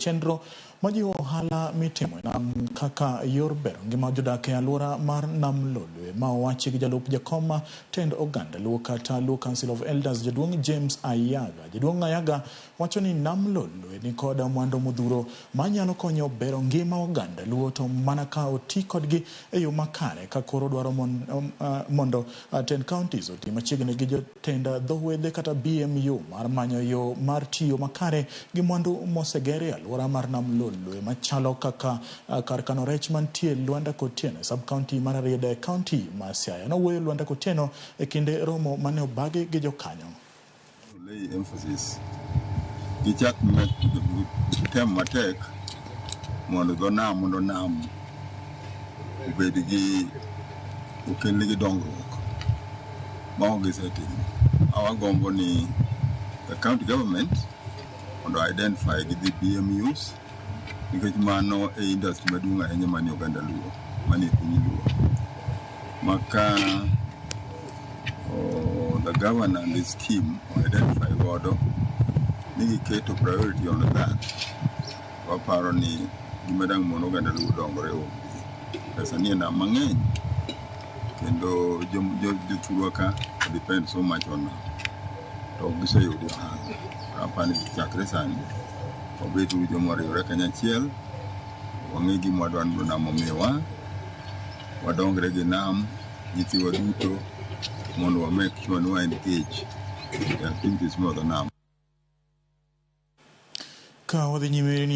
chenro majiwo ohala mitimo e nam kaka yor bero ngima jodak e alwora mar Nam Lolwe ma owachi gi jalup jakom tend oganda Luo kata Luo Council of Elders Jaduong' James Ayaga. Jaduong' Ayaga wacho ni Nam Lolwe ni kod mwandu modhuro manyalo konyo bero ngima oganda Luo to mana ka oti kodgi e yo makare ka koro dwaro mondo tend counties oti machiegni gi jotend dho wedhe kata BMU mar manyo yo mar tiyo makare gi mwandu moseger e alwora mar Nam Lolwe machalo kaka kar kano rech mantie Lwanda Kotieno e sub-county mar Rarieda e county ma Siaya. Nowuoyo Lwanda Kotieno e kinde romo mane obagi gi jokanyo. Lay emphasis gichak tem matek mondo dho nam mondo nam obed gi okelnegi dongruok ma ok gisetimo. Awagombo ni the county government mondo identify gi the BMUs nikech mano e industry maduong' ahinya manie oganda Luo manie piny Luo ma ka the governor and his team identify godo ni giketo priority on that waparo ni gima dang' mondo oganda Luo dongore onge. Pesa nie nam mang'eny kendo jothurwa ka depend so much on nam to ok giseyudo ohala. Aparo ni chakre sani wabed uru joma oriwore kanyachiel wang'e gima wadwa ni nam omiwa wadongre gi nam nyithiwa duto mondo wa make sure ni wa engage e activities mag nam. Ka wadhi nyime.